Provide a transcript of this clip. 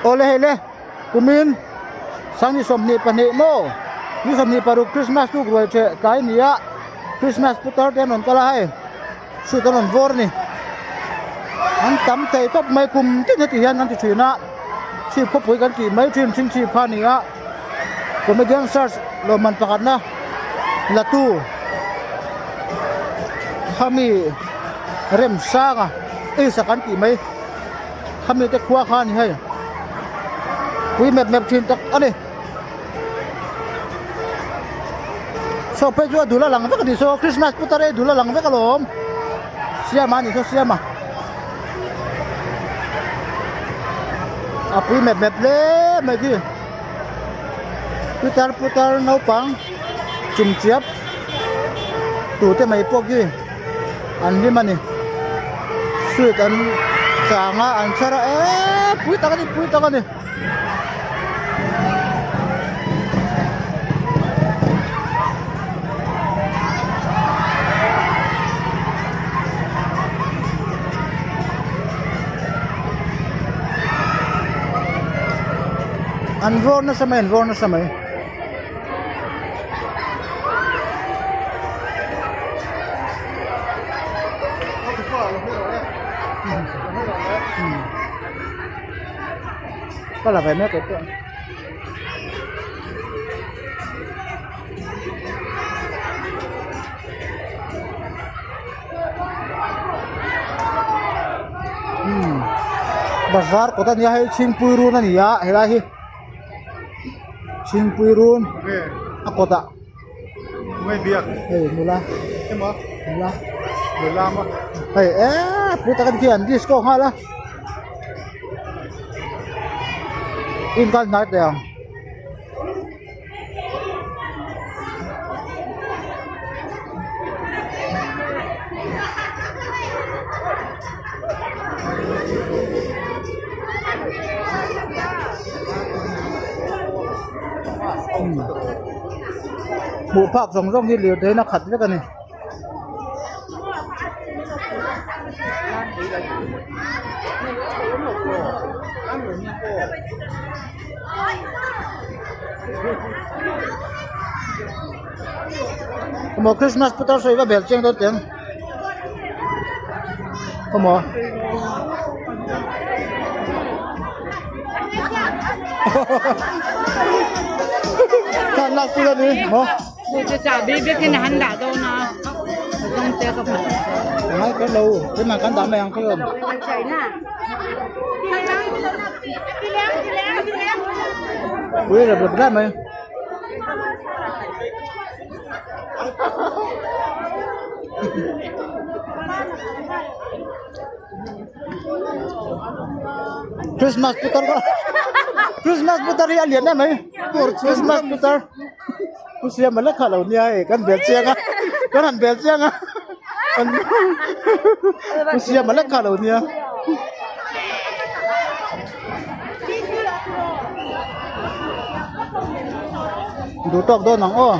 Awle hei le kumin sangni 22 maw ni 26 Christmas tuk ruai ṭheh tlai ni a Christmas putar te an rawn kal a hei shoot an rawn vawr a ni an tam thei tawp mai kum tin heti hian an ti thin a chhip khawpui kan tih mai thin thin chhip kha a ni a comedian search lawmman pakhatna la tu khami remsanga eisak an tih mai khami te khua kha a ni hei pui mep mep thin tak a ni saw phei chu a dul a lang vek a ni saw christmas putar e dul a lang vek alawm siama a ni saw siama a pui mep mep hle mai khi pitar putar naupang chumchiap tute mai pawh khi an hlim a ni sweet an chang a an chhar a eee pui tak a ni pui tak a ni. An vawr nasa mai an vawr nasa mai. Ka la ve mek e pawh. Umm bazar kawt a nia hei chhingpui run a ni a helai hi chhingpui run a kawt ah hei nula nula hei eee pui tak a ni khi an disco nghal a in kal hnai teh ang. Hmuh phak zawng zawng hi lirthei in a khat vek a ni. Maw Christmas putar sawi va bel chiang dawn teh ang khaw maw khan lak pui a ni maw. Ngai kher lo keimah kan dah mai ang kher lo. Pui rep rep hle mai. Christmas putar kha Christmas putar hi a lian em mai Christmas putar Pu Siama lek kha lo nia hei kan bel chiang a kan han bel chiang a Pu Siama lek kha lo nia. Duh tawk dawn ang aw.